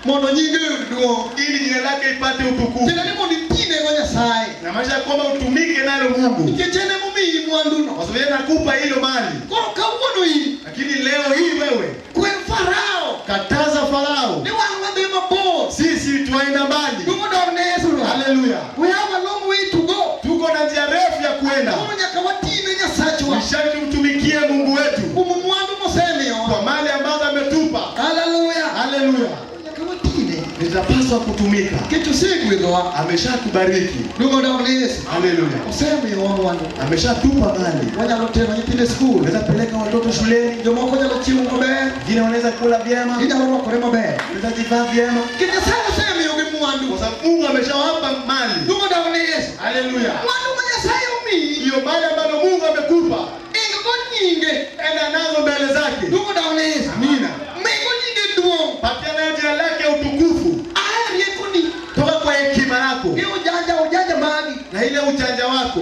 [SPEAKER 2] Mondo nyinge oyud duong'.
[SPEAKER 1] Ili jina lake ipate utukufu.
[SPEAKER 2] Tiende ni mondo itinego Nyasaye.
[SPEAKER 1] Na maana kwamba utumike nalo Mungu,
[SPEAKER 2] Nikech en emomiyi mwanduno.
[SPEAKER 1] kwa sababu yeye anakupa hilo mali.
[SPEAKER 2] Koro kawuono in
[SPEAKER 1] Lakini leo hii wewe
[SPEAKER 2] kwer Farao
[SPEAKER 1] kataza Farao,
[SPEAKER 2] ni wan wadhi mabor.
[SPEAKER 1] sisi tuenda mbali.
[SPEAKER 2] Duong' dog ne Yesu.
[SPEAKER 1] Haleluya.
[SPEAKER 2] We have a long way to go.
[SPEAKER 1] Tuko na njia refu ya kwenda.
[SPEAKER 2] Koro nyaka watine Nyasachwa
[SPEAKER 1] Ni sharti tumtumikie Mungu wetu
[SPEAKER 2] kuom mwandu mosemiyowa.
[SPEAKER 1] kwa mali ambazo ametupa.
[SPEAKER 2] Haleluya.
[SPEAKER 1] Haleluya.
[SPEAKER 2] Nyaka watine.
[SPEAKER 1] Nitapaswa kutumika.
[SPEAKER 2] Nikech osegwedhowa.
[SPEAKER 1] Ameshatubariki.
[SPEAKER 2] Duong' dog ne Yesu.
[SPEAKER 1] Haleluya.
[SPEAKER 2] Osemiyowa mwandu.
[SPEAKER 1] Ameshatupa mali.
[SPEAKER 2] Wanyalo tero nyithindo e skul.
[SPEAKER 1] Unaweza peleka watoto shuleni,
[SPEAKER 2] Jomoko nyalo chiemo maber.
[SPEAKER 1] wengine wanaweza kula vyema,
[SPEAKER 2] Ginyalo rwakore maber.
[SPEAKER 1] wanaweza jivaa vyema,
[SPEAKER 2] Nikech Nyasaye osemiyogi mwandu.
[SPEAKER 1] kwa sababu Mungu ameshawapa mali.
[SPEAKER 2] Duong' dog ne Yesu.
[SPEAKER 1] Haleluya.
[SPEAKER 2] Mwandu ma Nyasaye omiyi.
[SPEAKER 1] Hiyo mali ambayo Mungu amekupa,
[SPEAKER 2] Ing go nyinge.
[SPEAKER 1] enda nazo mbele zake.
[SPEAKER 2] Duong' dog ne Yesu.
[SPEAKER 1] Amina.
[SPEAKER 2] Migo nyinge duong'.
[SPEAKER 1] Patia nayo jina lake utukufu.
[SPEAKER 2] Ae riekoni.
[SPEAKER 1] Toka kwa hekima yako
[SPEAKER 2] Gi ujanja ujanja magi.
[SPEAKER 1] Na ile ujanja wako.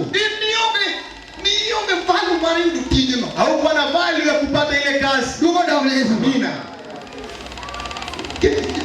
[SPEAKER 2] Nionge value mar yudo tijno.
[SPEAKER 1] Haukuwa na value ya kupata ile kazi.
[SPEAKER 2] Duong' odog ne Yesu.
[SPEAKER 1] Amina.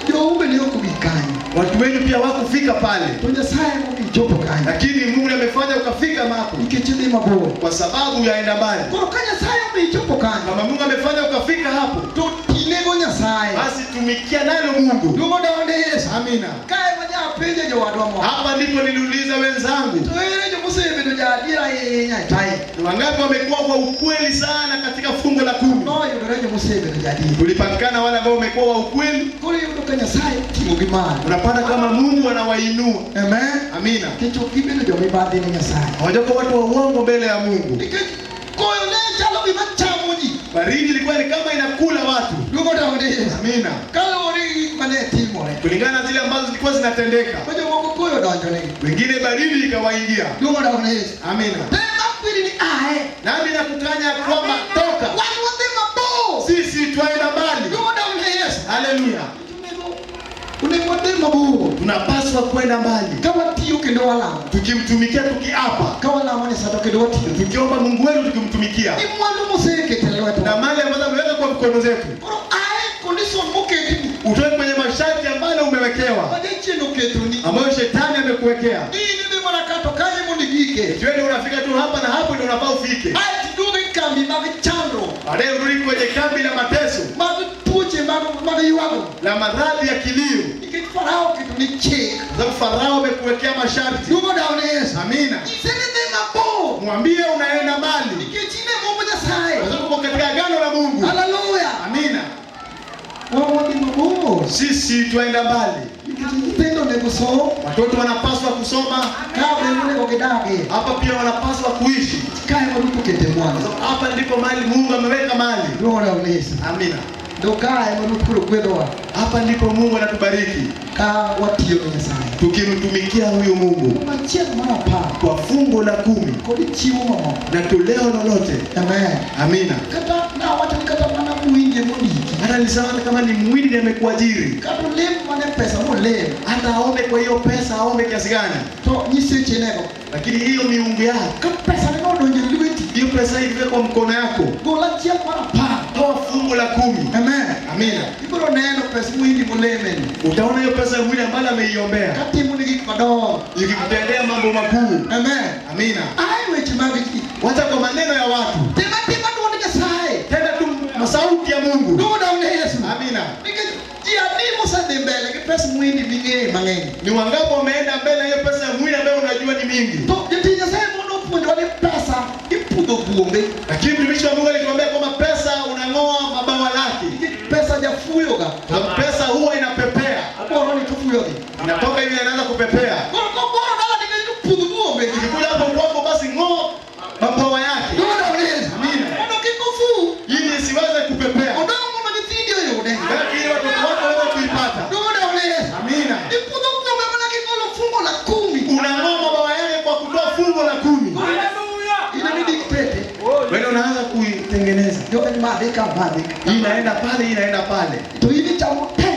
[SPEAKER 2] Joume ne ok ogik kanyo.
[SPEAKER 1] Watu wenu pia hawakufika pale.
[SPEAKER 2] To Nyasaye momiyo kanyo.
[SPEAKER 1] Lakini Mungu amefanya ukafika hapo.
[SPEAKER 2] Nikech idhi mabor.
[SPEAKER 1] Kwa sababu yaenda mbali.
[SPEAKER 2] Koro ka Nyasaye omiyo ichopo kanyo.
[SPEAKER 1] Kama Mungu amefanya ukafika hapo,
[SPEAKER 2] To tinego Nyasaye.
[SPEAKER 1] Basi tumikia nalo Mungu.
[SPEAKER 2] Duong' odog ne Yesu.
[SPEAKER 1] Amina.
[SPEAKER 2] Kae ma nyapenjo jowadwa moko.
[SPEAKER 1] Hapa ndipo niliuliza wenzangu.
[SPEAKER 2] To ere jomosebedo jaadiera ahinya e tai.
[SPEAKER 1] Ni wangapi wamekuwa kwa ukweli sana katika fungu la 10?
[SPEAKER 2] Noyudore jomosebedo jaadiera.
[SPEAKER 1] Tulipatikana wale ambao wamekuwa wa ukweli.
[SPEAKER 2] Koro iyudo ka Nyasaye oting'ogi malo.
[SPEAKER 1] Unapata kama Mungu anawainua.
[SPEAKER 2] Amen.
[SPEAKER 1] Amina.
[SPEAKER 2] Nikech ok gibedo jomibadhi ne Nyasaye.
[SPEAKER 1] Hawajakuwa watu wa uongo mbele ya Mungu.
[SPEAKER 2] Nikech koyo ne chalo gima chamo ji.
[SPEAKER 1] Baridi ilikuwa ni kama inakula watu.
[SPEAKER 2] Duong' odog ne Yesu.
[SPEAKER 1] Amina.
[SPEAKER 2] Kaluwore gi gik mane timore.
[SPEAKER 1] Kulingana na zile ambazo zilikuwa zinatendeka.
[SPEAKER 2] Ma jomoko koyo odonjonegi.
[SPEAKER 1] Wengine baridi ikawaingia.
[SPEAKER 2] Duong' odog ne Yesu.
[SPEAKER 1] Amina.
[SPEAKER 2] Tema kwiri ni ae.
[SPEAKER 1] Nami nakukanya kwamba toka.
[SPEAKER 2] Wan wadhi mabor.
[SPEAKER 1] Sisi twaenda mbali.
[SPEAKER 2] Duong' odog ne Yesu.
[SPEAKER 1] Haleluya.
[SPEAKER 2] Onego wadhi mabor.
[SPEAKER 1] Tunapaswa kwenda mbali.
[SPEAKER 2] Ka watiyo kendo walamo.
[SPEAKER 1] Tukimtumikia tukiapa.
[SPEAKER 2] Ka walamo Nyasaye kendo watiyo.
[SPEAKER 1] Tukiomba Mungu wetu tukimtumikia.
[SPEAKER 2] Ni mwandu mosekete lweto.
[SPEAKER 1] Na mali ambazo ameweka kwa mkono zetu.
[SPEAKER 2] Koro ae condition moketni.
[SPEAKER 1] Utoe kwenye masharti ambayo umewekewa.
[SPEAKER 2] Ma jachien oketoni.
[SPEAKER 1] Ambayo shetani amekuwekea.
[SPEAKER 2] Ni idhi mana kato kanyo mondo igike.
[SPEAKER 1] Jioni unafika tu hapa na hapo ndio unafaa ufike.
[SPEAKER 2] Ae tiduogo e kambi mag chandruok.
[SPEAKER 1] Baadaye urudi kwenye kambi la mateso.
[SPEAKER 2] Mag tuoche mag ywagruok.
[SPEAKER 1] La maradhi ya kilio.
[SPEAKER 2] Nikech Farao oketoni chik.
[SPEAKER 1] Kwa sababu Farao amekuwekea masharti.
[SPEAKER 2] Duong' odog ne Yesu.
[SPEAKER 1] Amina.
[SPEAKER 2] Nyise ni dhi mabor.
[SPEAKER 1] Mwambie unaenda mbali.
[SPEAKER 2] Nikech in e mumb Nyasaye.
[SPEAKER 1] Kwa sababu uko katika agano la Mungu.
[SPEAKER 2] Haleluya.
[SPEAKER 1] Amina.
[SPEAKER 2] Wan wadhi mabor.
[SPEAKER 1] Sisi twaenda mbali.
[SPEAKER 2] Nikech nyithindo onego som.
[SPEAKER 1] Watoto wanapaswa kusoma.
[SPEAKER 2] Ka be onego gidagie.
[SPEAKER 1] Hapa pia wanapaswa kuishi.
[SPEAKER 2] Kae ma Ruto okete mwandu.
[SPEAKER 1] Hapa ndipo mali Mungu ameweka mali.
[SPEAKER 2] Duong' odog ne Yesu.
[SPEAKER 1] Amina.
[SPEAKER 2] Ndo kae ma Ruto koro gwedhowa.
[SPEAKER 1] Hapa ndipo Mungu anatubariki.
[SPEAKER 2] Ka watiyo ne Nyasaye.
[SPEAKER 1] Tukimtumikia huyu Mungu.
[SPEAKER 2] Kuom achiel mar apar.
[SPEAKER 1] Kwa fungu la 10.
[SPEAKER 2] Kod chiwo mamoko.
[SPEAKER 1] Na toleo lolote.
[SPEAKER 2] Amen.
[SPEAKER 1] Amina.
[SPEAKER 2] Kata nawacho ni kata mana mwinje mondiki.
[SPEAKER 1] Hata nilisema kama ni mwili ndiye amekuajiri.
[SPEAKER 2] Kata olem mana pesa molem.
[SPEAKER 1] Hata aombe kwa hiyo pesa aombe kiasi gani.
[SPEAKER 2] To nyiseche nego.
[SPEAKER 1] Lakini hiyo miungu yako.
[SPEAKER 2] Ka pesa ne odonjo e lweti.
[SPEAKER 1] Hiyo pesa iwe kwa mkono yako.
[SPEAKER 2] Gol achiel mar apar.
[SPEAKER 1] Toa fungu la 10.
[SPEAKER 2] Amen.
[SPEAKER 1] Amina.
[SPEAKER 2] Ibiro neno pesa mwindi molemeni.
[SPEAKER 1] Utaona hiyo pesa ya mwili ambayo ameiombea.
[SPEAKER 2] Katimo ni gik madongo.
[SPEAKER 1] Ikikutendea mambo makuu.
[SPEAKER 2] Amen.
[SPEAKER 1] Amina.
[SPEAKER 2] Ae weche mag ji.
[SPEAKER 1] Wacha kwa maneno ya watu.
[SPEAKER 2] Tema tema duond Nyasaye.
[SPEAKER 1] Tenda tu masauti ya Mungu.
[SPEAKER 2] Duong' odog ne Yesu.
[SPEAKER 1] Amina.
[SPEAKER 2] Nikech ji adi mosedhi mbele gi pesa mwindi ming'eyo mang'eny.
[SPEAKER 1] Ni wangapi wameenda mbele hiyo pesa ya mwili ambayo unajua ni mingi.
[SPEAKER 2] To jatich Nyasaye mondo opuonjowa ni pesa ipudho buombe.
[SPEAKER 1] Lakini mtumishi wa Mungu alituambia kwamba pesa unang'oa mabawa lake.
[SPEAKER 2] Nikech pesa jafuyoga.
[SPEAKER 1] Sababu pesa huwa inapepea.
[SPEAKER 2] Oboro ni tofuyogi.
[SPEAKER 1] Inatoka hivi inaanza kupepea.
[SPEAKER 2] Koro koboro dala nikech opudho buombe.
[SPEAKER 1] Ikikuja hapo kwako basi ng'oa mabawa yake.
[SPEAKER 2] Duong' odog ne Yesu.
[SPEAKER 1] Amina.
[SPEAKER 2] Mondo kik ofu.
[SPEAKER 1] Ili isiweze kupepea.
[SPEAKER 2] Odong' mondo nyithindi oyude.
[SPEAKER 1] Lakini watoto wako waweze kuipata.
[SPEAKER 2] Duong' odog ne Yesu.
[SPEAKER 1] Amina.
[SPEAKER 2] Ipudho buombe mana kigolo fungo la 10.
[SPEAKER 1] Unang'oa mabawa yake kwa kutoa fungu la 10.
[SPEAKER 2] Inani dictate.
[SPEAKER 1] Wewe unaanza kuitengeneza.
[SPEAKER 2] Jogi madhika madhika.
[SPEAKER 1] Hii inaenda pale, hii inaenda pale.
[SPEAKER 2] To in ichamo te.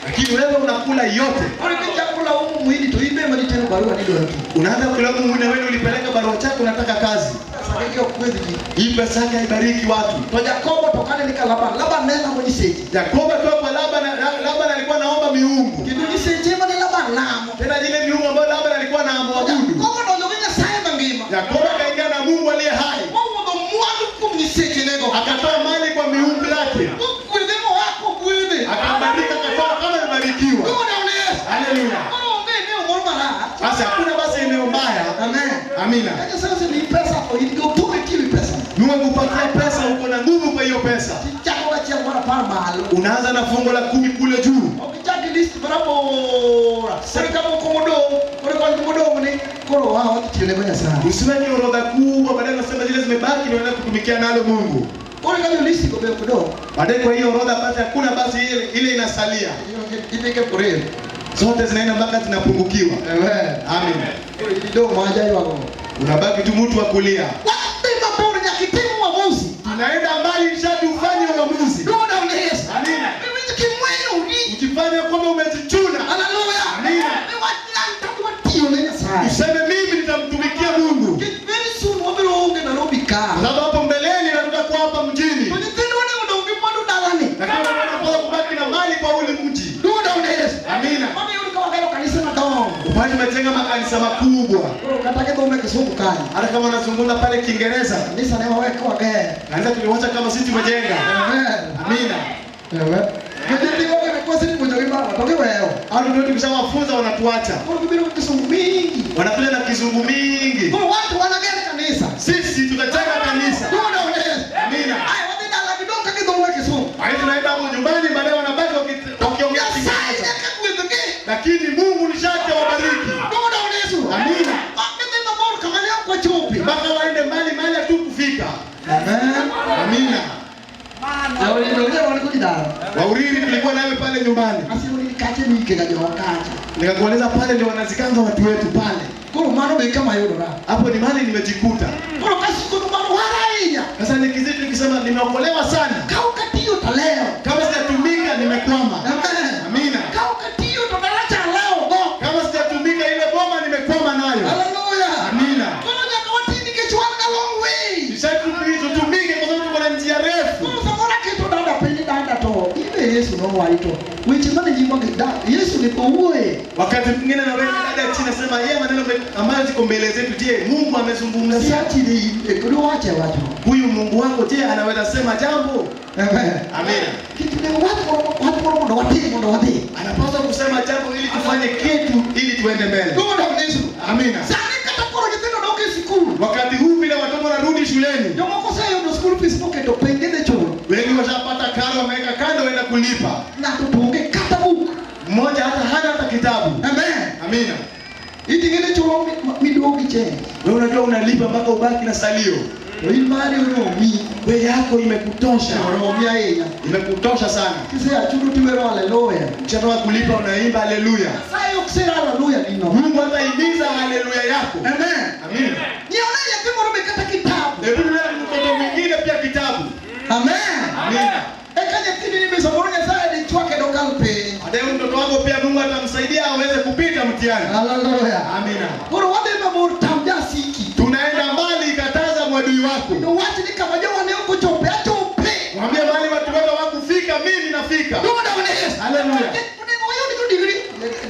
[SPEAKER 1] Lakini wewe unakula yote.
[SPEAKER 2] Koro kichako laumu mwili to in be ema nitero barua ni idwaro tich.
[SPEAKER 1] Unaanza kulaumu mwili na wewe ulipeleka barua chako unataka kazi.
[SPEAKER 2] Pesa gi ok gwedh ji.
[SPEAKER 1] Hii pesa yake haibariki watu.
[SPEAKER 2] To Jakobo to kane ni ka Laban, Laban ne lamo nyiseche.
[SPEAKER 1] Yakobo akiwa kwa Laban, Laban alikuwa anaomba miungu.
[SPEAKER 2] Kendo nyiseche mane Laban lamo.
[SPEAKER 1] Tena zile miungu ambayo Laban alikuwa anamwabudu.
[SPEAKER 2] Jakobo donjo gi Nyasaye mangima.
[SPEAKER 1] Yakobo akaingia na Mungu aliye hai.
[SPEAKER 2] Mowuodho mwandu kuom nyisechene-go.
[SPEAKER 1] Akatoa mali kwa miungu yake.
[SPEAKER 2] Mogwedhe moa kogwedhe.
[SPEAKER 1] Akambariki akatoa kama amebarikiwa.
[SPEAKER 2] Duong' ne Yesu.
[SPEAKER 1] Haleluya.
[SPEAKER 2] Koro onge eneo moro marach.
[SPEAKER 1] Sasa hakuna basi eneo mbaya.
[SPEAKER 2] Amen.
[SPEAKER 1] Amina.
[SPEAKER 2] Ka Nyasaye osemiyi pesa to in gi authority ewi pesa.
[SPEAKER 1] Mungu akupatia pesa, uko na nguvu kwa hiyo pesa.
[SPEAKER 2] Tichako gachiel mar apar malo.
[SPEAKER 1] Unaanza na fungu la 10 kule juu.
[SPEAKER 2] Ok ichak gi list marabora. Koro ka moko modong', koro kwan modong' ni koro wa wadhi tiyo nego Nyasaye.
[SPEAKER 1] Usiweke orodha kubwa, baadaye unasema zile zimebaki ndio naenda kutumikia nalo Mungu.
[SPEAKER 2] Koro ka jo list go be ok dong'.
[SPEAKER 1] Baadaye kwa hiyo orodha basi hakuna basi ile inasalia.
[SPEAKER 2] Idhi ke
[SPEAKER 1] Zote zinaenda mpaka zinapungukiwa.
[SPEAKER 2] Amen.
[SPEAKER 1] Amen.
[SPEAKER 2] Koro idong' ma jaywago.
[SPEAKER 1] Unabaki tu mtu wa kulia.
[SPEAKER 2] Wadhi mabor nyaka itim uamuzi.
[SPEAKER 1] Tunaenda mbali nishati ufanye uamuzi.
[SPEAKER 2] Duong' ne Yesu.
[SPEAKER 1] Amina.
[SPEAKER 2] Iwinj kimwenyo ri.
[SPEAKER 1] Jifanye kwamba umejichuna.
[SPEAKER 2] Haleluya.
[SPEAKER 1] Amina.
[SPEAKER 2] Ni wach ni an tadwa tiyo ne Nyasaye.
[SPEAKER 1] Useme mimi nitamtumikia Mungu.
[SPEAKER 2] Nikech very soon wabiro onge Nairobi ka.
[SPEAKER 1] Kwa sababu hapo mbeleni nataka kuwa hapa mjini.
[SPEAKER 2] To nyithindwa onego dong' gi mwandu dalani.
[SPEAKER 1] Lakini wanapaswa kubaki na mali kwa ule mji.
[SPEAKER 2] Duoda ne Yesu.
[SPEAKER 1] Amina.
[SPEAKER 2] Mabiro yudo ka wagero kanisa madongo.
[SPEAKER 1] Upande tumejenga makanisa makubwa.
[SPEAKER 2] Koro kata gidhume kisungu kanyo.
[SPEAKER 1] Hata kama wanazungumza pale Kiingereza,
[SPEAKER 2] Kanisa ne wawe ka wagero.
[SPEAKER 1] kanisa tuliwacha kama sisi tumejenga.
[SPEAKER 2] Amen.
[SPEAKER 1] Amina.
[SPEAKER 2] Amen. Nyithiwa bende kwasepuonjogi baba to giweyo.
[SPEAKER 1] Hao ndio tukishawafunza wanatuacha.
[SPEAKER 2] Koro gibiro gi kisungu mingi.
[SPEAKER 1] Wanakuja na kizungu mingi.
[SPEAKER 2] Koro wan to wanager kanisa.
[SPEAKER 1] Sisi tutajenga kanisa.
[SPEAKER 2] Duoda ne Yesu.
[SPEAKER 1] Amina.
[SPEAKER 2] Aya wadhi dala gidong' ka gidhume kisungu.
[SPEAKER 1] Kwa hiyo tunaenda hapo nyumbani, baadaye wanabaki wakiongea
[SPEAKER 2] Nyasaye
[SPEAKER 1] Kiingereza.
[SPEAKER 2] nyaka gwedhgi.
[SPEAKER 1] Lakini Mungu ni sharti awabariki.
[SPEAKER 2] Duoda ne Yesu.
[SPEAKER 1] Amina.
[SPEAKER 2] Gidhi mabor kama ne ok wachope.
[SPEAKER 1] Mpaka waende mbali mahali tu kufika.
[SPEAKER 2] Amen.
[SPEAKER 1] Amina.
[SPEAKER 2] Jauriri wan kodi dala.
[SPEAKER 1] Wauriri tulikuwa nawe pale nyumbani.
[SPEAKER 2] Aseruriri kache mike ga jowa kacha.
[SPEAKER 1] Nikakueleza pale ndio wanazikanga watu wetu pale.
[SPEAKER 2] Koro mano be kama yudora.
[SPEAKER 1] Hapo ni mahali nimejikuta.
[SPEAKER 2] Koro kasiko to mano wara ahinya.
[SPEAKER 1] Sasa nikizidi nikisema nimeokolewa sana.
[SPEAKER 2] Ka ok atiyo to alewo.
[SPEAKER 1] Kama sijatumika nimekwama.
[SPEAKER 2] Amen.
[SPEAKER 1] Amina.
[SPEAKER 2] Ka ok atiyo to dalacha alewo go.
[SPEAKER 1] Kama sijatumika ile boma nimekwama nayo.
[SPEAKER 2] Haleluya.
[SPEAKER 1] Amina.
[SPEAKER 2] Koro nyaka wati nikech wan ga long way.
[SPEAKER 1] Tutumike kwa sababu tuko na njia refu.
[SPEAKER 2] Koro samoro aketo dada piny dada to ibe Yesu nowari to weche mane ji mag da Yesu ne owuoye.
[SPEAKER 1] Wakati mwingine naweka dada chini nasema yeye maneno ambayo ziko mbele zetu, je, Mungu amezungumzia?
[SPEAKER 2] Nyasachi ni koro wache wacho.
[SPEAKER 1] Huyu Mungu wako je, anaweza sema jambo?
[SPEAKER 2] Amen.
[SPEAKER 1] Amina.
[SPEAKER 2] Kitu ne wach moro mondo watim mondo wadhi.
[SPEAKER 1] Anapaswa kusema jambo ili tufanye kitu ili tuende mbele.
[SPEAKER 2] Duoda ne Yesu.
[SPEAKER 1] Amina.
[SPEAKER 2] Sani kata koro nyithindo dok e sikul.
[SPEAKER 1] Wakati huu vile watoto wanarudi shuleni,
[SPEAKER 2] Jomoko oseyudo school fees moketo piny gidhi chulo.
[SPEAKER 1] wengi washapata karo, wameweka kando, waenda kulipa.
[SPEAKER 2] Ng'ato to onge kata buk.
[SPEAKER 1] Mmoja hata hana hata kitabu.
[SPEAKER 2] Amen.
[SPEAKER 1] Amina.
[SPEAKER 2] Iting'e chulo miduogo gi change.
[SPEAKER 1] Wewe unajua unalipa mpaka ubaki na salio.
[SPEAKER 2] To in mari oromi.
[SPEAKER 1] Wewe yako imekutosha,
[SPEAKER 2] Oromi ahinya.
[SPEAKER 1] imekutosha sana.
[SPEAKER 2] Kisea chulo tiwero haleluya.
[SPEAKER 1] Ukishatoka kulipa unaimba haleluya.
[SPEAKER 2] Nyasaye ok sir haleluya nino.
[SPEAKER 1] Mungu atahimiza haleluya yako.
[SPEAKER 2] Amen.
[SPEAKER 1] Amina.
[SPEAKER 2] Nyiewne nyathi moro be kata kitabu.
[SPEAKER 1] Hebu nunua mtoto mwingine pia kitabu.
[SPEAKER 2] Amen.
[SPEAKER 1] Amina.
[SPEAKER 2] Eka nyathini ni be samoro Nyasaye di chwake dokal piny.
[SPEAKER 1] Hata huyu mtoto wako pia Mungu atamsaidia aweze kupita mtihani.
[SPEAKER 2] Haleluya.
[SPEAKER 1] Amina.
[SPEAKER 2] Koro wadhi mabor tam jasiki.
[SPEAKER 1] Tunaenda mbali, kataza mwadui wako.
[SPEAKER 2] To wach ni kama jowa ne ok ochope achope.
[SPEAKER 1] Mwambie mahali watu wako hawakufika, mimi nafika.
[SPEAKER 2] Duoda ne Yesu.
[SPEAKER 1] Haleluya.
[SPEAKER 2] Onego wayud jodigri.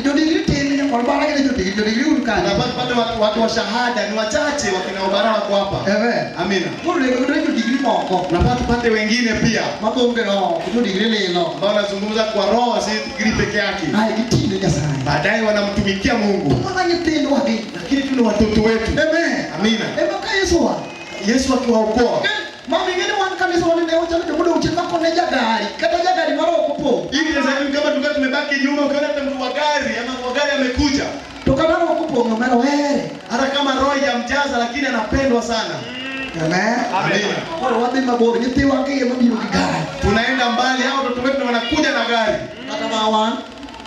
[SPEAKER 2] Jodigri tin nyakwar bara gine jodigri. Jodigri un kanyo.
[SPEAKER 1] Tunapata pata watu wa shahada ni wachache, wakina Obara wako hapa.
[SPEAKER 2] Amen.
[SPEAKER 1] Amina.
[SPEAKER 2] Koro onego wayud jodigri moko.
[SPEAKER 1] Tunapata tupate wengine pia
[SPEAKER 2] Maonge roho, jodigri lilo.
[SPEAKER 1] ambao wanazungumza kwa roho, si digrii peke yake.
[SPEAKER 2] Ae gitinde Nyasaye.
[SPEAKER 1] Baadaye wanamtumikia Mungu,
[SPEAKER 2] Mana nyithindwa gi.
[SPEAKER 1] lakini tu ni watoto wetu.
[SPEAKER 2] Amen.
[SPEAKER 1] Amina.
[SPEAKER 2] Ema ka Yesu wa.
[SPEAKER 1] Yesu akiwaokoa
[SPEAKER 2] Mami ng'eni wan kanisa wan ne wachalo jomodong' chien makone jagari kata jagari moro ok opong'.
[SPEAKER 1] hivi sasa hivi, kama tulikuwa tumebaki nyuma, ukiona hata mtu wa gari ama wa gari amekuja,
[SPEAKER 2] To kata roho ok opong' omera ohere.
[SPEAKER 1] hata kama roho haijamjaza, lakini anapendwa sana.
[SPEAKER 2] Amen.
[SPEAKER 1] Amina.
[SPEAKER 2] Koro wadhi mabor nyithiwa gi ema biro gi gari.
[SPEAKER 1] Tunaenda mbali, hao watoto wetu ndio wanakuja na gari,
[SPEAKER 2] Kata ma wan.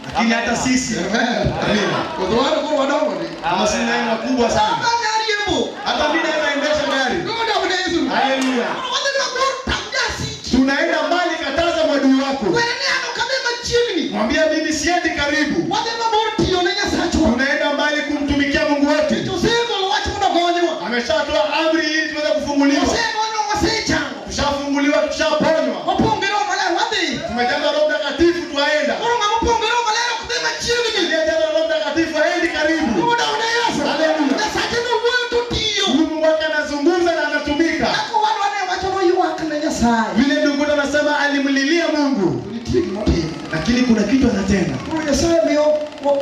[SPEAKER 1] lakini hata sisi
[SPEAKER 2] Amen.
[SPEAKER 1] Amina.
[SPEAKER 2] Kodhi wan koro wadongo ni.
[SPEAKER 1] Kama sisi naye wakubwa sana,
[SPEAKER 2] Kata nyariembo.
[SPEAKER 1] hata mimi naweza endesha gari.
[SPEAKER 2] Duoda ne Yesu.
[SPEAKER 1] Haleluya.
[SPEAKER 2] Koro wadhi mabor tam jasiki.
[SPEAKER 1] Tunaenda mbali, kataza mwadui wako,
[SPEAKER 2] Were ni an ok adhi machiegni.
[SPEAKER 1] mwambie mimi siendi karibu.
[SPEAKER 2] Wadhi mabor tiyo ne Nyasachwa.
[SPEAKER 1] Tunaenda mbali kumtumikia Mungu wetu.
[SPEAKER 2] Nikech osegolo wach mondo ogonywa.
[SPEAKER 1] Ameshatoa amri ili tuweze kufunguliwa.
[SPEAKER 2] Osegonywa wasechango.
[SPEAKER 1] Tushafunguliwa, tushaponywa,
[SPEAKER 2] Wapong' gi Roho Maler wadhi.
[SPEAKER 1] tumejazwa Roho Mtakatifu, twaenda.
[SPEAKER 2] Koro ng'ama opong' gi Roho Maler ok dhi machiegni.
[SPEAKER 1] Aliyejazwa Roho Mtakatifu haendi karibu.
[SPEAKER 2] Duoda ne Yesu.
[SPEAKER 1] Haleluya.
[SPEAKER 2] Nyasache nowuoyo to tiyo.
[SPEAKER 1] Huyu Mungu wake anazungumza na anatumika.
[SPEAKER 2] Kaka owadwa ne wacho noywak ne Nyasaye.
[SPEAKER 1] Vile ndugu yetu anasema alimlilia Mungu,
[SPEAKER 2] To nitie gimotimo.
[SPEAKER 1] lakini kuna kitu anatenda.
[SPEAKER 2] Koro Nyasaye miyo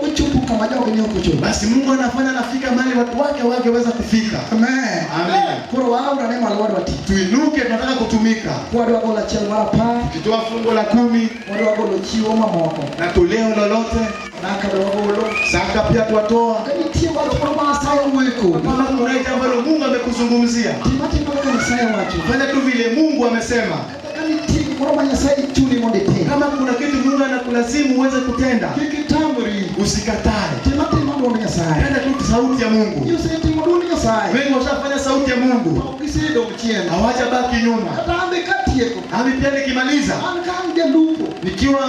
[SPEAKER 2] ochopo kama jogi ne ok ochopo.
[SPEAKER 1] Basi Mungu anafanya anafika mahali watu wake wangeweza kufika.
[SPEAKER 2] Amen.
[SPEAKER 1] Amen.
[SPEAKER 2] Koro waura ne malo wadwa tich.
[SPEAKER 1] Tuinuke, tunataka kutumika.
[SPEAKER 2] Wadwa golo achiel mar apar.
[SPEAKER 1] Tukitoa fungu la 10
[SPEAKER 2] Wadwa golo chiwo mamoko.
[SPEAKER 1] na toleo lolote,
[SPEAKER 2] Naka be wagolo.
[SPEAKER 1] zaka pia twatoa.
[SPEAKER 2] Ka nitie wach moro ma Nyasaye owuoyo kodi.
[SPEAKER 1] Kama kuna jambo ambalo Mungu amekuzungumzia,
[SPEAKER 2] Tim atima kaka Nyasaye wacho.
[SPEAKER 1] fanya tu vile Mungu amesema.
[SPEAKER 2] Kata ka nitie gimoro ma Nyasaye chuni mondo itim.
[SPEAKER 1] Kama kuna kitu Mungu anakulazimu uweze kutenda,
[SPEAKER 2] Kik itamri.
[SPEAKER 1] usikatae.
[SPEAKER 2] Tim atima dwond Nyasaye.
[SPEAKER 1] Tenda tu sauti ya Mungu.
[SPEAKER 2] Ji osetimo dwond Nyasaye.
[SPEAKER 1] Wengi washafanya sauti ya Mungu,
[SPEAKER 2] Ok gisedong' chien.
[SPEAKER 1] hawajabaki nyuma.
[SPEAKER 2] Kata an be katieko.
[SPEAKER 1] Nami pia nikimaliza,
[SPEAKER 2] An ka an jalupo.
[SPEAKER 1] nikiwa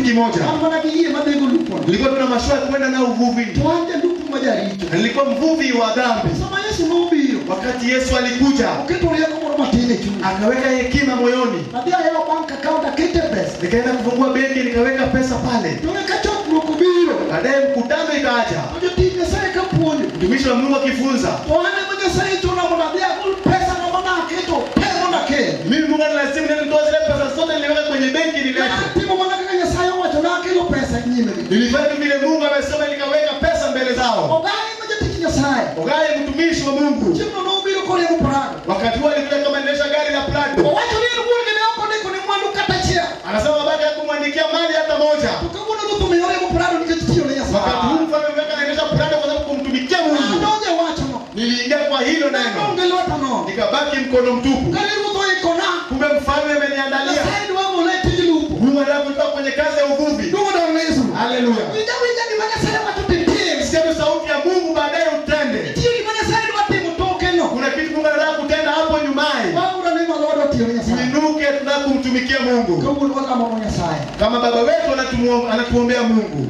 [SPEAKER 1] kimoja.
[SPEAKER 2] An mana gi yie madhigo lupono.
[SPEAKER 1] Nilikuwa tuna mashua ya kwenda na uvuvi.
[SPEAKER 2] To an jalupo ma jaricho.
[SPEAKER 1] Na nilikuwa mvuvi wa dhambi.
[SPEAKER 2] Sama Yesu nobiro,
[SPEAKER 1] Wakati Yesu alikuja,
[SPEAKER 2] oketo rieko moro matin e chunya.
[SPEAKER 1] akaweka hekima moyoni.
[SPEAKER 2] Adhi ayawo bank account akete pesa.
[SPEAKER 1] Nikaenda kufungua benki nikaweka pesa pale.
[SPEAKER 2] To eka chokruok obiro.
[SPEAKER 1] Baadaye mkutano ikaaja.
[SPEAKER 2] To jotich Nyasaye ka puonjo.
[SPEAKER 1] Mtumishi wa Mungu akifunza.
[SPEAKER 2] To an ema Nyasaye chuna mondo adhi agol pesa na mana aketo te mondo akel.
[SPEAKER 1] Mimi Mungu anilazimu niende nitoe zile pesa zote niliweka kwenye benki nilete.
[SPEAKER 2] Atimo mana kaka Nyasaye owacho na akelo pesa nyimgi.
[SPEAKER 1] Nilifanya vile Mungu amesema nikaweka pesa mbele zao.
[SPEAKER 2] Ogaye ma jatich Nyasaye.
[SPEAKER 1] Ogaye mtumishi wa Mungu.
[SPEAKER 2] Chieng'no nobiro koriembo Prado.
[SPEAKER 1] Wakati huo alikuja kama anaendesha gari la Prado.
[SPEAKER 2] Owacho ni en wuon-gi ne ok ondiko ne mwandu kata achiel.
[SPEAKER 1] Anasema babake hakumwandikia mali hata moja.
[SPEAKER 2] To kawuono ruoth omiyo oriembo Prado nikech tiyo ne
[SPEAKER 1] Wakati
[SPEAKER 2] Nyasaye.
[SPEAKER 1] huu mfalme ameweka anaendesha Prado kwa sababu kumtumikia Mungu.
[SPEAKER 2] Adonjo e wachno.
[SPEAKER 1] Niliingia kwa hilo neno.
[SPEAKER 2] Nadong' gi lweta nono.
[SPEAKER 1] Nikabaki mkono mtupu.
[SPEAKER 2] Kane ruoth oikona.
[SPEAKER 1] Kumbe mfalme ameniandalia.
[SPEAKER 2] Nyasaye dwa gola e tij lupo.
[SPEAKER 1] Mungu anataka kunitoa kwenye kazi ya uvuvi.
[SPEAKER 2] Duong' odong' ne Yesu.
[SPEAKER 1] Haleluya.
[SPEAKER 2] Winja winja gima Nyasaye wacho titim.
[SPEAKER 1] Sikia tu sauti ya Mungu baadaye utende.
[SPEAKER 2] Nitie gima Nyasaye dwa timo toke no.
[SPEAKER 1] Kuna kitu Mungu anataka kutenda hapo nyumaye.
[SPEAKER 2] Waura ni malo wadwa tiyo ne Nyasaye.
[SPEAKER 1] Tuinuke, tunataka kumtumikia Mungu.
[SPEAKER 2] Kawuono walamo Nyasaye.
[SPEAKER 1] Kama baba wetu anatuombea Mungu.